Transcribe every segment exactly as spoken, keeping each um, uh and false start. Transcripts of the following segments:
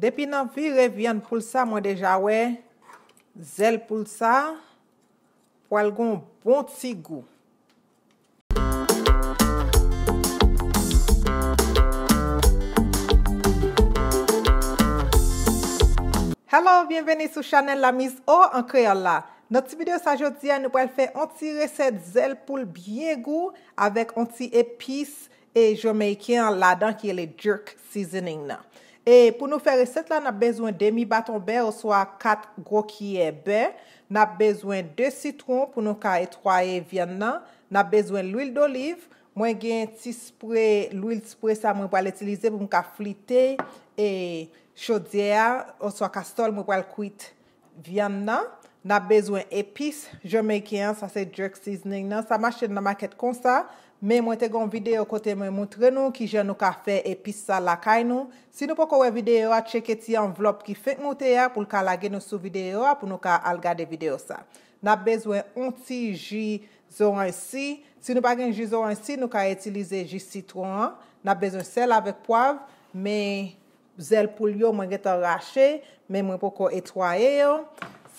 Depi nan vire vyann poul sa, mwen deja wè zèl poul sa pral gon bon ti gou. Hello, byenveni sou chanèl la Miss O an kreyòl la. Nan ti videyo sa jodi a, nou pral fè on ti resèt zèl poul byen gou avèk on ti epis e jamaican an ladan ki rele jerk seasoning nan. E pou nou fè resèt la, n ap bezwen demi baton bè oswa kat gwo kiyè bè. N ap bezwen de sitwon pou nou ka etwaye vyann nan. N ap bezwen lwil doliv. Mwen gen ti spre, lwil spre sa mwen pral itilize pou m ka flite e chodyè a oswa kastòl mwen pral kwit vyann nan. N ap bezwen epis jamaican an, sa se jerk seasoning nan. Sa m achte l nan makèt konsa, men mwen te gen yon videyo kote mwen montre nou kijan nou ka fè epis sa lakay nou. Si nou poko wè videyo a, tcheke ti anvlòp ki fenk moute a pou l ka lage nou sou videyo a pou nou ka al gade videyo sa. N ap bezwen yon ti ji zoranj si. Si nou pa gen ji zoranj si, nou ka itilize ji sitwon an. N ap bezwen sèl avèk pwav, men zèl poul yo, mwen gentan rache, men mwen poko etwaye yo.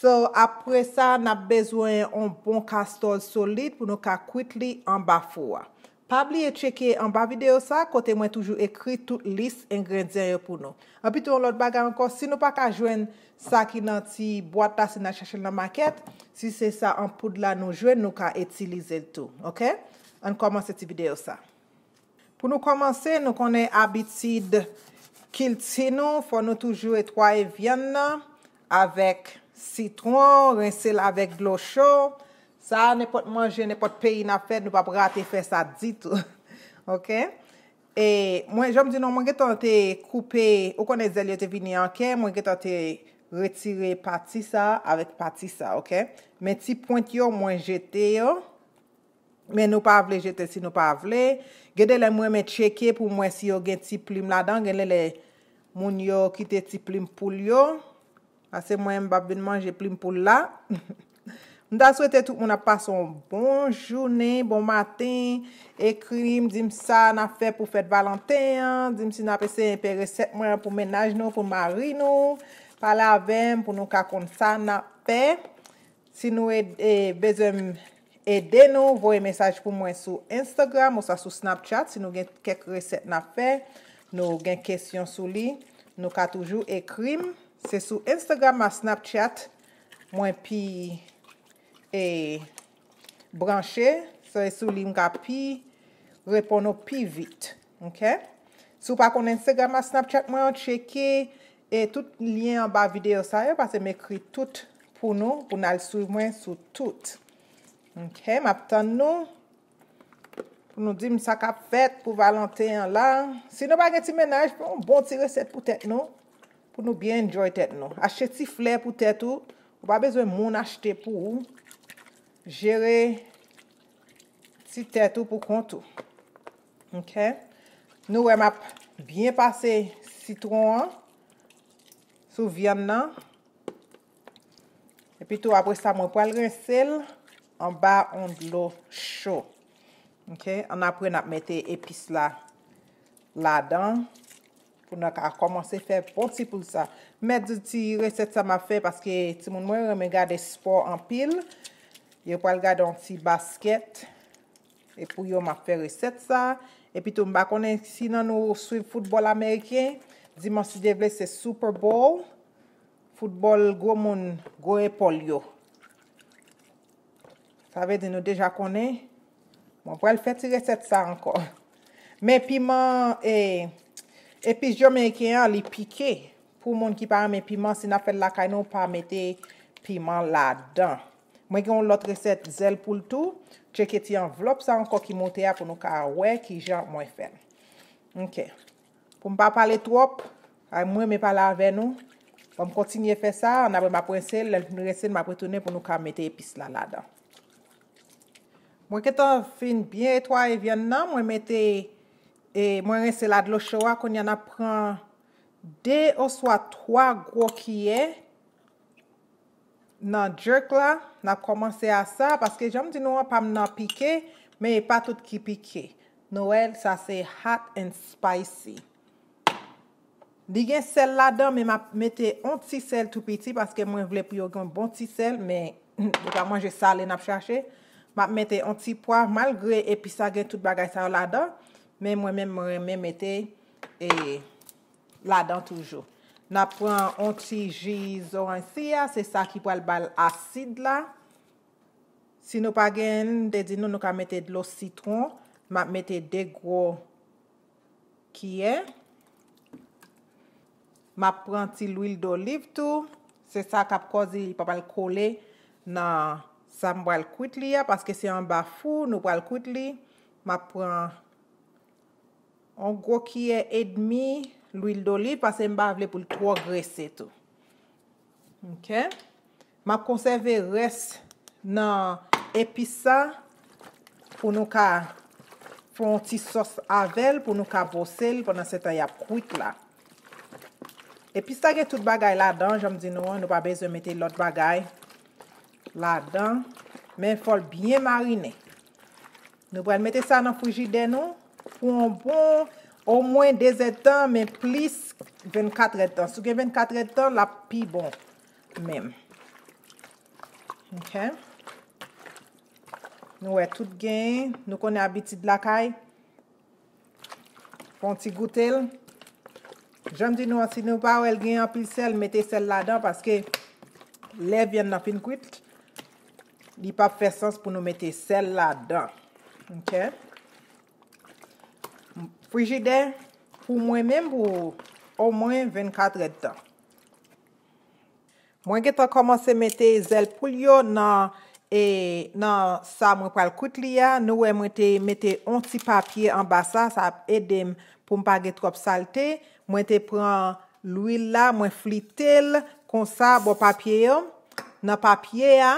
So, apre sa, n ap bezwen yon bon kastòl solid pou nou ka kwit li anba fou a. Pa bliye tcheke anba videyo sa, kote mwen toujou ekri tout lis engredyan yo pou nou. Anpi tou, yon lòt bagay ankò, si nou pa ka jwenn sa ki nan ti bwat la, si n al chache l nan makèt, si se sa an poud la nou jwenn, nou ka itilize l tou, oke? Ann kòmanse ti videyo sa. Pou nou kòmanse, nou konnen abitid kilti nou, fò nou toujou etwaye vyann nan avèk sitwon, rense l avèk dlo cho. Sa, nenpòt manje, nenpòt peyi n ap fè, nou p ap rate fè sa ditou. Oke? E mwen, jan m di nou, mwen gentan te koupe, ou konnen zèl yo te vini an kè, mwen gentan te retire pati sa avèk pati sa, oke? Men ti pwent yo, mwen jete yo. Men nou pa vle jete si nou pa vle. Gen de lè mwen renmen tcheke pou m wè si yo gen ti plim ladan. Gen de lè moun yo kite ti plim poul yo. Paske mwen, m p ap vin manje plim poul la. M ta swete tout moun ap pase yon bon jounen, bon maten. Ekri m, di m sa n ap fè pou fèt Valanten an. Di m si n ap eseye enpe resèt mwen an pou mennaj nou, pou mari nou. Pale avè m pou nou ka konn sa n ap fè. Si nou ed-, e, bezwen m ede nou, voye mesaj pou mwen sou Instagram oswa sou Snapchat. Si nou gen kèk resèt n ap fè, nou gen kesyon sou li, nou ka toujou ekri m. Se sou Instagram ak Snapchat mwen pi, e, branche. Se sou li m ka pi reponn ou pi vit. Oke? Si w pa konn Instagram ak Snapchat mwen an, tcheke, e, tout lyen anba videyo sa yo, paske m ekri tout pou nou, pou n al swiv mwen sou tout. Oke, m ap tann nou pou nou di m sa k ap fèt pou Valanten an la. Si nou pa gen ti mennaj, fè yon bon ti resèt pou tèt nou, pou nou byen enjoy tèt nou. Achte ti flè pou tèt ou, ou pa bezwen moun achte pou ou. Jere ti tèt ou pou kont ou. Oke? Nou wè m ap byen pase sitwon an sou vyann nan. Epi tou, apre sa, mwen pral rense l anba yon dlo cho. Oke? Annapre, n ap mete epis la ladan pou nou ka kòmanse fè bon ti poul sa. M mèt di ti resèt sa m ap fè paske timoun mwen renmen gade spò anpil. Yo pral gade yon ti baskèt. E pou yo, m ap fè resèt sa. Epi tou, m pa konnen si nan nou swiv foutbòl ameriken. Dimanch, si Dye vle, se Super Bowl. Foutbòl gwo moun, gwo epòl yo. Sa vle di nou deja konnen. Mwen pral fè ti resèt sa ankò. Men piman, e, epis jamaican an, li pike. Pou moun ki pa renmen piman, si n ap fè l lakay nou, pa mete piman ladan. Mwen gen yon lòt resèt zèl poul tou. Tcheke ti anvlòp sa ankò ki moute a pou nou ka wè kijan mwen fè l. Oke. Pou m pa pale twòp, ay, mwen renmen pale avè nou. Ban m kontinye fè sa, annapre m ap rense l, lè m fin rense l, m ap retounen pou nou ka mete epis la ladan. Mwen gentan fin byen etwaye vyann nan, mwen mete, e, mwen rense l ak dlo cho a, kounye a n ap pran de oswa twa gwo kiyè nan jerk la, n ap kòmanse a sa, paske jan m di nou an, pa m nan pike, men e pa tout ki pike. Nou wè, sa se hot and spicy. Li gen sèl ladan, men m ap mete yon ti sèl tou piti paske mwen vle pou yo gen yon bon ti sèl, men yo ka manje sale n ap chache. M ap mete yon ti pwav, malgre epis sa gen tout bagay sa yo ladan, men mwen menm mwen renmen mete e, ladan toujou. N ap pran yon ti ji zoranj si a, se sa ki pral ba l asid la. Si nou pa gen, m te di nou, nou ka mete dlo sitwon. M ap mete de gwo kiyè. M ap pran ti lwil doliv tou. Se sa k ap koz li pa pral kole nan sa m pral kwit li a, paske se anba fou nou pral kwit li. M ap pran yon gwo kiyè edmi lwil doliv, paske m pa vle pou l twò grese tou. Ok. M ap konsève rès nan epis sa pou nou ka fè yon ti sòs avè l, pou nou ka bwose l pandan se tan y ap kwit la. Epis sa gen tout bagay ladan, jan m di nou an, nou pa bezwen mete lòt bagay ladan, men fò l byen marine. Nou pral mete sa nan frijidè nou pou yon bon omwen de zèdtan, men plis vennkat èdtan. Si w gen vennkat èdtan, l ap pi bon menm. Ok. Nou wè tout gen, nou konnen abitid lakay. Fè yon ti goute l. Jan m di nou an, si nou pa wè l gen anpil sèl, mete sèl ladan, paske lè vyann nan fin kwit, li p ap fè sans pou nou mete sèl ladan. Ok. Frijidè pou mwen menm pou omwen vennkat èdtan. Mwen gentan kòmanse mete zèl poul yo nan, e, nan sa mwen pral kwit li a. Nou wè mwen te mete yon ti papye anba sa, sa ap ede m pou m pa gen twòp salte. Mwen te pran lwil la, mwen flite l konsa bò papye yo. Nan papye a,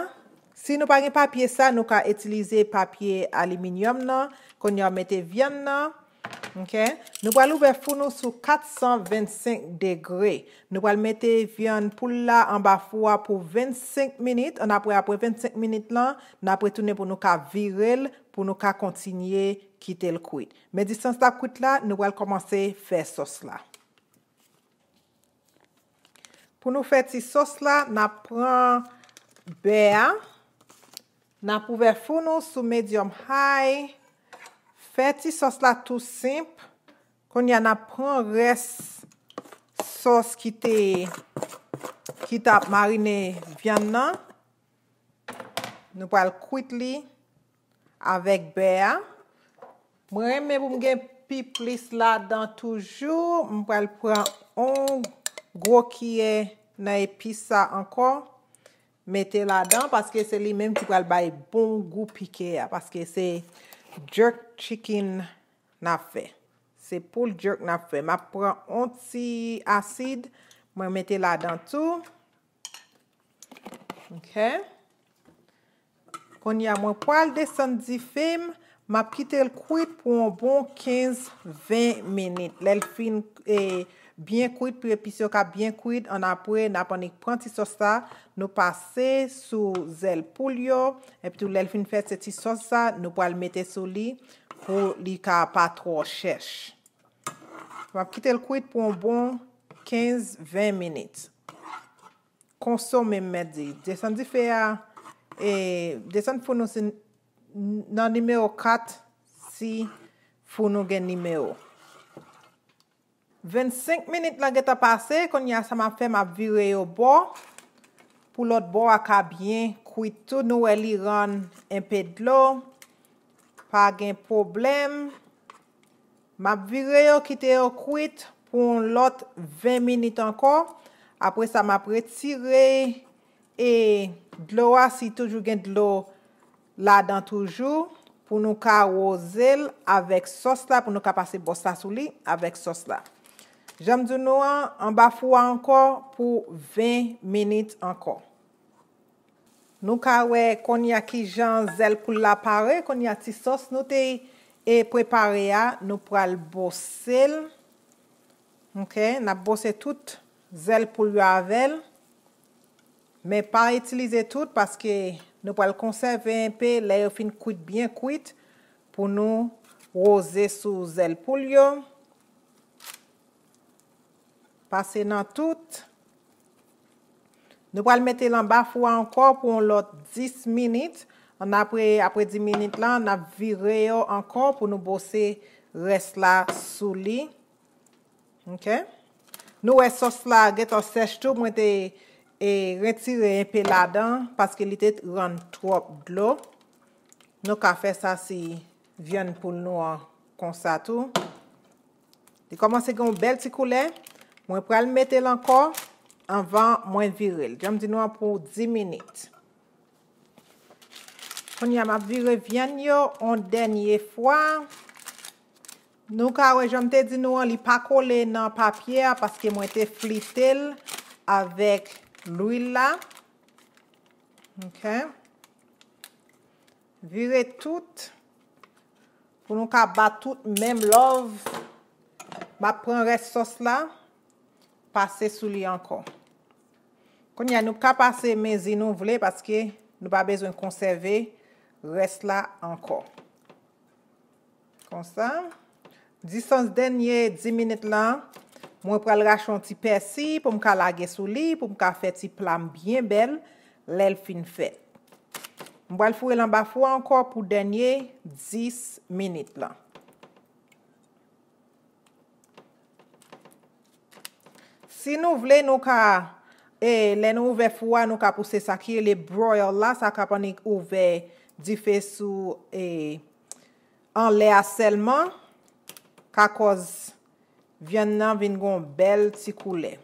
si nou pa gen papye sa, nou ka itilize papye aliminyòm nan. Kounye a, w mete vyann nan. Ok. Nou pral ouvè fou nou sou kat san vennsenk degre. Nou pral mete vyann poul la anba fou a pou vennsenk minit. Annapre, apre vennsenk minit lan, n ap retounen pou nou ka vire l, pou nou ka kontinye kite l kwit. Men distans l ap kwit la, nou pral kòmanse fè sòs la. Pou nou fè ti sòs la, n ap pran bè a, n ap ouvè fou nou sou medium high, fè ti sòs la tou senp. Kounye a, n ap pran rès sòs ki te, ki t ap marine vyann nan. Nou pral kwit li avèk bè a. Mwen renmen pou m gen pi plis ladan toujou. M pral pran yon gwo kiyè nan epis sa ankò. Mete ladan, paske se li menm ki pral bay bon gou pike a, paske se jerk chicken n ap fè. Se poul jerk n ap fè. M ap pran yon ti asid, mwen mete ladan tou. Ok. Kounye a, mwen pral desann dife m. M ap kite l kwit pou yon bon kenz, ven minit. Lè l fin, e, byen kwit, pou epis yo ka byen kwit, annapre, n ap annik pran ti sòs la, nou pase sou zèl poul yo, epi tou lè l fin fè se ti sòs sa, nou pral mete sou li pou li ka pa twò chèch. M ap kite l kwit pou yon bon kenz, ven minit. Konsome, m mèt di. Desann dife a, e, desann fou nou si, nan nimewo kat, si fou nou gen nimewo. Vennsenk minit lan gentan pase, kounye a sa m ap fè, m ap vire yo bò. Pou lòt bò a ka byen kwit tou. Nou wè li rann enpe dlo. Pa gen pwoblèm. M ap vire yo, kite yo kwit pou yon lòt ven minit ankò. Apre sa, m ap retire e dlo a, si toujou gen dlo ladan toujou, pou nou ka woze l avèk sòs la, pou nou ka pase bwòs la sou li avèk sòs la. Jan m di nou an, anba fou a ankò pou ven minit ankò. Nou ka wè kounye a kijan zèl poul la pare, kounye a ti sòs nou te, e, prepare a, nou pral bwose l. Ok, n ap bwose tout zèl poul yo avè l. Men pa itilize tout paske nou pral konsève enpe lè yo fin kwit, byen kwit, pou nou woze sou zèl poul yo. Pase nan tout. Nou pral mete l anba fou a ankò pou yon lòt dis minit. Ann apre, apre dis minit la, n ap vire yo ankò pou nou bwose rès la sou li. Ok? Nou wè sòs la gentan sèch tou, mwen te e, retire enpe ladan paske li te rann twòp dlo. Nou ka fè sa si vyann poul nou an konsa tou. Li kòmanse gen yon bèl ti koulè. Mwen pral mete l ankò anvan mwen vire l. Jan m di nou an pou dis minit. Kounye a, m ap vire vyann yo yon dènye fwa. Nou ka wè, jan m te di nou an, li pa kole nan papye a paske mwen te flite l avèk lwil la. Ok. Vire tout. Pou nou ka bat tout menm love. M ap pran rès sòs la, pase sou li ankò. Kounye a, nou ka pase mezi nou vle paske nou pa bezwen konsève rès la ankò. Konsa. Distans dènye dis minit lan, mwen pral rache yon ti pèsi pou m ka lage sou li, pou m ka fè ti pla m byen bèl lè l fin fèt. M pral foure l anba fou a ankò pou dènye dis minit lan. Si nou vle, nou ka, e, lè nou ouvè fou a, nou ka pouse sa ki rele broil la, sa k ap annik ouvè dife sou, e, anlè a sèlman, ka kòz vyann nan vin gon bèl ti koulè.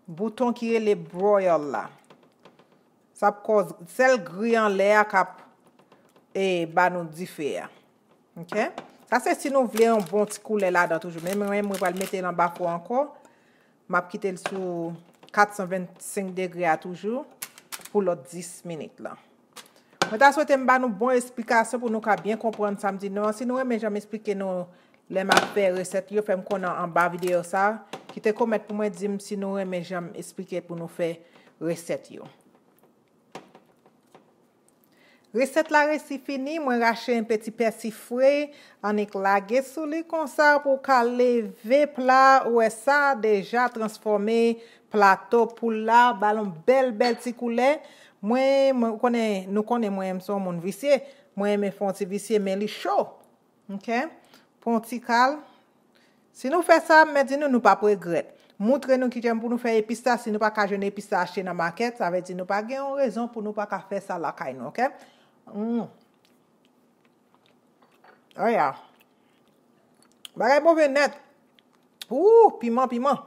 Bouton ki rele broil la. Sa ap kòz sèl gri anlè a k ap, e, ba nou dife a. Ok? Sa se si nou vle yon bon ti koulè ladan toujou. Men mwen, mwen pral mete l anba fou ankò. M ap kite l sou kat san vennsenk degre a toujou pou lòt dis minit lan. Mwen ta swete m ba nou bon esplikasyon pou nou ka byen konprann sa m di nou an. Si nou renmen jan m esplike nou lè m ap fè resèt yo, fè m konnen anba videyo sa. Kite kòmantè pou mwen di m si nou renmen jan m esplike pou nou fè resèt yo. Resèt la resi fini, mwen rache enpe ti pèsi fre, annik lage sou li konsa pou w ka leve pla, ou wè sa deja transfòme plato poul la, ba l yon bèl, bèl ti koulè. Mwen, mwen, ou konnen, nou konnen mwen, m se yon moun visye, mwen renmen fè yon ti visye, men li cho. Ok? Pran yon ti kal. Si nou fè sa, mwen di nou, nou p ap regrèt. Moutre nou kijan pou nou fè epis la. Si nou pa ka jwenn epis la achte nan makèt, sa vle di nou pa gen yon rezon pou nou pa ka fè sa lakay nou, ok? Mm. Oh yeah. Bagay move nèt. Ooh, piman, piman.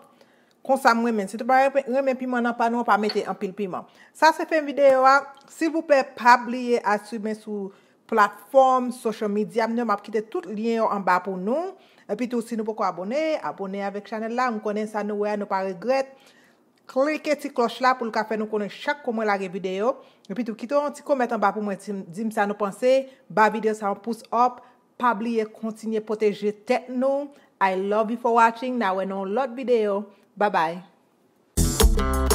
Konsa m renmen. Si nou pa renmen piman nan pa nou, pa mete anpil piman. Sa se fen videyo a. Silvouplè, pa bliye a swiv mwen sou platfòm social media m yo, m ap kite tout lyen yo anba pou nou. Epi tou, si nou poko abòne, abòne avèk chanèl la. M konnen sa nou wè a, nou pa regrèt. Klike ti klòch la pou l ka fè nou konnen chak kou mwen lage videyo. Epi tou, kite yon ti kòmantè anba pou mwen, di m sa nou panse. Ba videyo sa yon pouce up. Pa bliye kontinye pwoteje tèt nou. I love you for watching. N a wè nan yon lòt videyo. Bye bye.